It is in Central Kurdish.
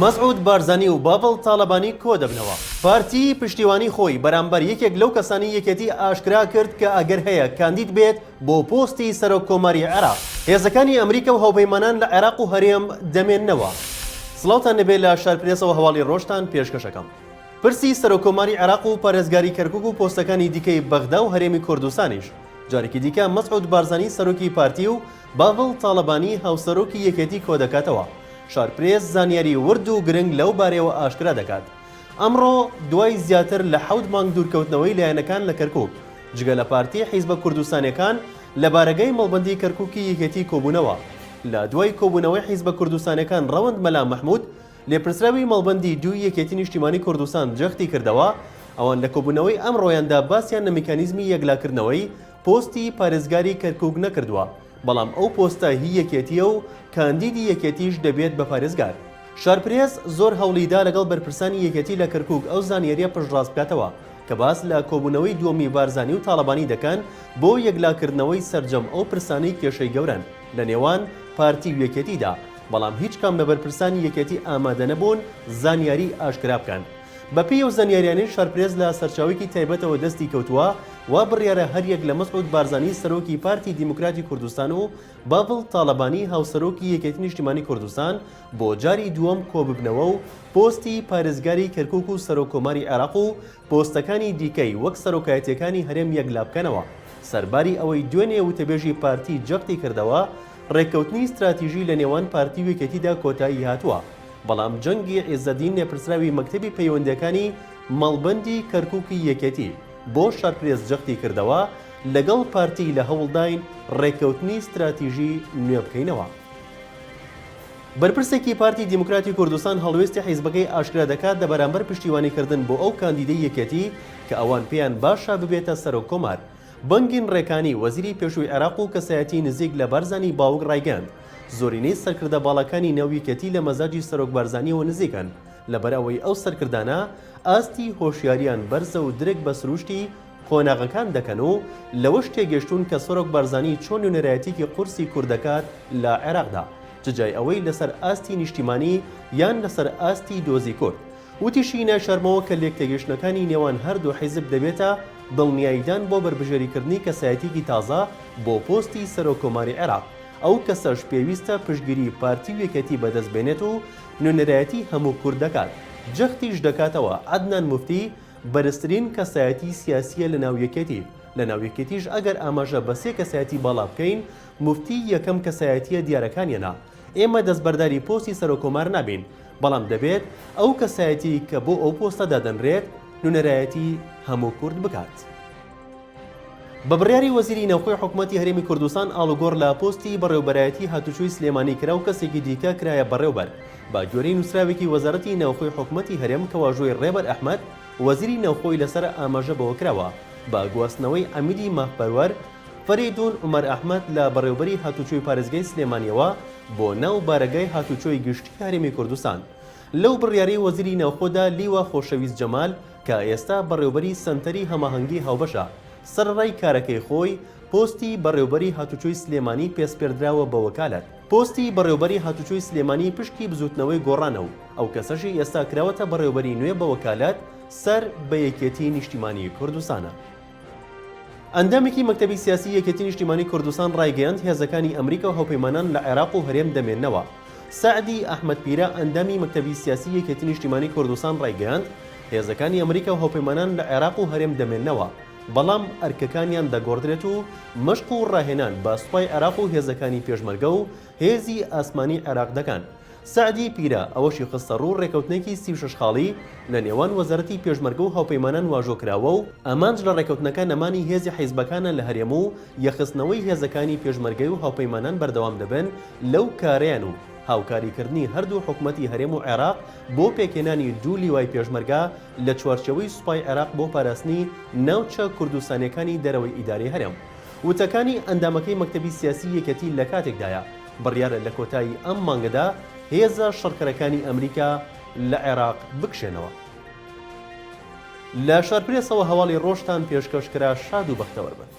مەسعود بارزانی و باڤڵ تاڵەبانی کۆدەبنەوە. پارتی پشتیوانی خۆی بەرامبەر یەکێک لەو کەسانەی یەکێتی ئاشکرا کرد کە ئەگەر هەیە کاندید بێت بۆ پۆستی سەرۆک کۆماری عێراق. هێزەکانی ئەمریکا و هاوپەیمانان لە عێراق و هەرێم دەمێننەوە. سڵاوتان لێبێ لە شارپرێسەوە هەواڵی ڕۆژتان پێشکەش ئەکەم. پرسی سەرۆک کۆماری عێراق و پارێزگاری کەرکوک و پۆستەکانی دیکەی بەغدا و هەرێمی کوردستانیش جارێکی دیکە مەسعود بارزانی سەرۆکی پارتی و باڤڵ تاڵەبانی هاوسەرۆکی یەکێتی کۆدەکاتەوە. شارپرێس زانیاری ورد و گرنگ لەو بارەیەوە ئاشکرا دەکات. ئەمڕۆ دوای زیاتر لە حەوت مانگ دوورکەوتنەوەی لایەنەکان لە کەرکوک، جگە لە پارتی حیزبە کوردستانیەکان لە بارەگای مەڵبەندی کەرکوکی یەکێتی کۆبوونەوە. لە دوای کۆبوونەوەی حیزبە کوردستانیەکان ڕەوەند مەلا مەحمود لێپرسراوی مەڵبەندی دووی یەکێتی نیشتیمانی کوردستان جەختی کردەوە ئەوان لە کۆبوونەوەی ئەمڕۆیاندا باسیان لە میکانیزمی یەکلاکردنەوەی پۆستی پارێزگاری کەرکوک نەکردووە، بەڵام ئەو پۆستە هی یەکێتییە و کاندیدی یەکێتیش دەبێت بە پارێزگار. شارپرێس زۆر هەوڵیدا لەگەڵ بەرپرسانی یەکێتی لە کەرکوک ئەو زانیارییە پشتڕاست بکاتەوە کە باس لە کۆبوونەوەی دووەمی بارزانی و تاڵەبانی دەکەن بۆ یەکلاکردنەوەی سەرجەم ئەو پرسانەی کێشەی گەورەن لە نێوان پارتی و یەکێتیدا، بەڵام هیچ کام لە بەرپرسانی یەکێتی ئامادەنەبوون زانیاری ئاشکرا بکەن. بەپێی ئەو زانیاریانەی شارپرێس لە سەرچاوەیەکی تایبەتەوە دەستی کەوتووە، وا بڕیارە هەریەک لە مەسعود بارزانی سەرۆکی پارتی دیموکراتی کوردستان و باڤڵ تاڵەبانی هاوسەرۆکی یەکێتی نیشتیمانی کوردستان بۆ جاری دووەم کۆببنەوە و پۆستی پارێزگاری کەرکوک و سەرۆک کۆماری عێراق و پۆستەکانی دیکەی وەک سەرۆکایەتیەکانی هەرێم یەکلابکەنەوە. سەرباری ئەوەی دوێنێ وتەبێژی پارتی جەختی کردەوە ڕێککەوتنی ستراتیژی لە نێوان پارتی و یەکێتیدا کۆتایی هاتووە، بەڵام جەنگی عیزەدین لێپرسراوی مەکتەبی پەیوەندیەکانی مەڵبەندی کەرکوکی یەکێتی بۆ شارپرێس جەختی کردەوە، لەگەڵ پارتی لە هەوڵداین ڕێککەوتنی ستراتیژی نوێ بکەینەوە. بەرپرسێکی پارتی دیموکراتی کوردستان هەڵوێستی حیزبەکەی ئاشکرا دەکات لە بەرامبەر پشتیوانیکردن بۆ ئەو کاندیدەی یەکێتی کە ئەوان پێیان باشە ببێتە سەرۆک کۆمار. بەنگین ڕێکانی، وەزیری پێشووی عێراق و کەسایەتی نزیک لە بارزانی باوک ڕایگەیاند، زۆرینەی سەرکردە باڵاکانی ناو یەکێتی لە مەزاجی سەرۆک بارزانییەوە نزیکن، لەبەرئەوەی ئەو سەرکردانە ئاستی هۆشیارییان بەرزە و درک بە سروشتی قۆناغەکان دەکەن و لەوەش تێگەشتوون کە سەرۆک بارزانی چۆن نوێنەرایەتیی قورسی کورد دەکات لە عێراقدا، چ جای ئەوەی لەسەر ئاستی نیشتیمانی یان لەسەر ئاستی دۆزی کورد. وتیشی، نایشارمەوە کە لێکتێگەیشتنەکانی نێوان هەردوو حیزب دەبێتە دڵنیاییدان بۆ بەربژێریکردنی کەسایەتییەکی تازە بۆ پۆستی سەرۆک کۆماری عێراق، ئەو کەسەش پێویستە پشتگیری پارتی و یەکێتی بەدەست بێنێت و نوێنەرایەتی هەموو کورد دەکات. جەختیش دەکاتەوە، عەدنان موفتی بەرزترین کەسایەتی سیاسییە لەناو یەکێتی، لەناو یەکێتیش ئەگەر ئاماژە بە سێ کەسایەتی باڵا بکەین، موفتی یەکەم کەسایەتییە دیارەکانیانە، ئێمە دەستبەرداری پۆستی سەرۆک کۆمار نابین، بەڵام دەبێت ئەو کەسایەتیەی کە بۆ ئەو پۆستە دادەنرێت نوێنەرایەتی هەموو کورد بکات. بە بڕیاری وەزیری ناوخۆی حکومەتی هەرێمی کوردستان ئاڵوگۆڕ لە پۆستی بەڕێوبەرایەتی هاتوچۆی سلێمانی کرا و کەسێکی دیکە کرایە بەڕێوبەر. بە گوێرەی نووسراوێکی وەزارەتی ناوخۆی حکومەتی هەرێم کە واژۆی ڕێبەر ئەحمەد وەزیری ناوخۆی لەسەرە ئاماژە بەوە کراوە بە گواستنەوەی عەمیدی مافپەروەر فەرەیدون عومەر ئەحمەد لە بەڕێوبەری هاتوچۆی پارێزگای سلێمانیەوە بۆ ناو بارەگای هاتوچۆی گشتی هەرێمی کوردستان. لەو بڕیارەی وەزیری ناوخۆدا لیوا خۆشەویست جەمال کە ئێستا بەڕێوبەری سەنتەری هەماهەنگی هاوبەشە، سەرەڕای کارەکەی خۆی، پۆستی بەڕێوبەری هاتوچۆی سلێمانی پێسپێردراوە بە وەکالەت. پۆستی بەڕێوبەری هاتوچۆی سلێمانی پشکی بزوتنەوەی گۆڕانە و ئەو کەسەشی ئێستا کراوەتە بەڕێوبەری نوێ بە وەکالەت سەر بە یەکێتی نیشتیمانی کوردستانە. ئەندامێکی مەکتەبی سیاسی یەکێتی نیشتیمانی کوردستان ڕایگەیاند، هێزەکانی ئەمریکا و هاوپەیمانان لە عێراق و هەرێم دەمێننەوە. سەعدی ئەحمەد پیرە ئەندامی مەکتەبی سیاسی یەکێتی نیشتیمانی کوردستان ڕایگەیاند، هێزەکانی ئەمریکا و هاوپەیمانان لە عێراق و هەرێم دەمێننەوە، بەڵام ئەرکەکانیان دەگۆڕدرێت و مەشق و ڕاهێنان بە سوپای عێراق و هێزەکانی پێشمەرگە و هێزی ئاسمانی عێراق دەکەن. سەعدی پیرە ئەوەشی خستەڕوو، رێکەوتنێکی 36 خاڵی لە نێوان وەزارەتی پێشمەرگە و هاوپەیمانان واژۆ کراوە و ئامانج لە رێکەوتنەکە نەمانی هێزی حیزبەکانە لە هەرێم و یەکخستنەوەی هێزەکانی پێشمەرگەی و هاوپەیمانان بەردەوام دەبن لەو کارەیان و هاوکاریکردنی هەردوو حکومەتی هەرێم و عێراق بۆ پێکهێنانی دوو لیوای پێشمەرگە لە چوارچێوەی سوپای عێراق بۆ پاراستنی ناوچە کوردستانیەکانی دەرەوەی ئیدارەی هەرێم. وتەکانی ئەندامەکەی مەکتەبی سیاسی یەکێتی لەکاتێکدایە، بڕیارە لە کۆتایی ئەم مانگەدا هێزە شەڕکەرەکانی ئەمریکا لە عێراق بکشێنەوە. لە شارپرێسەوە هەواڵی ڕۆژتان پێشکەش کرا شاد و بەختەوەر بن.